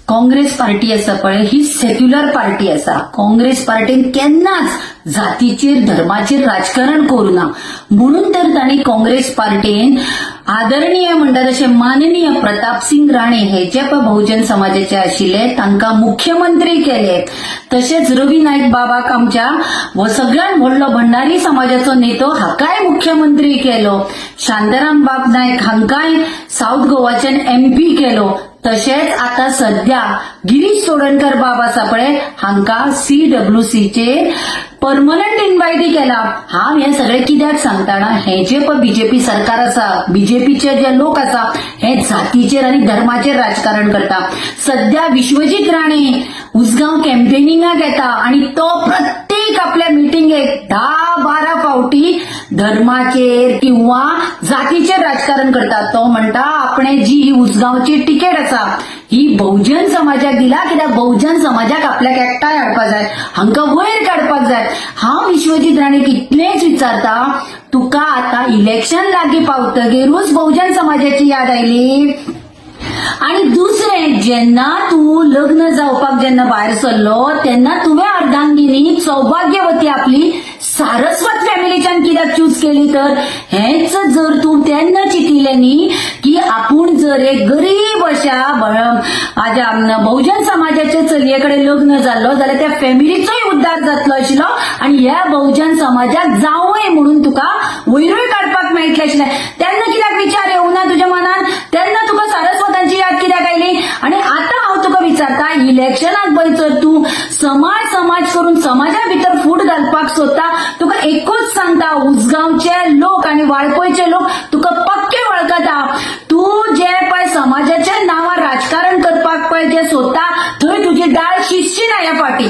Congress party आसा पळय, ही secular party आसा. काँग्रेस पार्टीन केन्नाच जातीचेर धर्माचेर राजकारण करूं ना. म्हणून तर तांणी काँग्रेस पार्टीन आदरणीय म्हणटा तशें माननीय प्रतापसिंग राणे हे जे पळय बहुजन समाजाचे आशिल्ले, तांकां मुख्यमंत्री केले. तशेंच रवी नायक बाबाक, आमच्या हो सगळ्यात व्हडलो भंडारी समाजाचो नेतो, हाकाय मुख्यमंत्री केलो. शांताराम बाब नायक हांकांय साऊथ गोवाच्यान एमपी केलो. तशेंच आता सध्या गिरीश चोडणकर बाब आसा पळय, हांकां सीडब्ल्यूसीचेर परमनंट इन्वायटी केला. हांव हें सगळें कित्याक सांगता ना, हे जे पळय बीजेपी सरकार आसा, बीजेपीचे जे लोक आसा, हे जातीचेर आनी धर्माचेर राजकारण करता. सध्या विश्वजीत राणे उसगांव कॅम्पेनिंगाक येता आनी तो प्रत्येक आपल्या मिटिंगेक 10-12 फावटी धर्माचेर किंवा जातीचेर राजकारण करता. तो म्हणटा, आपणे जी ही उसगांवची तिकेट आसा ही बहुजन समाजाक दिला, कित्याक बहुजन समाजाक आपल्याक एकठांय हाडपाक जाय, हांकां वयर काडपाक जाय. हांव विश्वजीत राणेक इतलेंच विचारता, तुका आतां इलेक्शन लागीं पावतगीरूच बहुजन समाजाची याद आयली? आणि दुसरें, जेन्ना तूं लग्न जावपाक जेन्ना भायर सरलो तेन्ना तुवें अर्धांगिनी सौभाग्यवती आपली सारस्वत फॅमिलीच्यान कित्याक चूज केली? तर हेंच जर तूं तेन्ना चिंतिलें न्ही की आपूण जर एक गरीब अशा हाज्या बहुजन समाजाच्या चलये कडेन लग्न जाल्लो जाल्यार त्या फॅमिलीचोय उद्धार जातलो आशिल्लो आनी ह्या बहुजन समाजाक जावंय म्हणून तुका वयरूय काडपाक मेळटलें आशिल्लें. तेन्ना कित्याक विचार येवना तुज्या मनान? तेन्ना तुका सारस्वतांची याद कित्याक आयली? आनी आतां हांव तुका विचारता, इलेक्शनाक पळय जर तूं समाज समाज करून समाजा भितर फूट घालपाक सोदता, तुका एकूच सांगता, उसगांवचे लोक आनी वाळपयचे लोक तुका पक्के वळखता. तूं जे पळय समाजाच्या नांवार राजकारण करपाक पळय जे सोदता, थंय तुजी डाळ शिजची ना ह्या फाटी.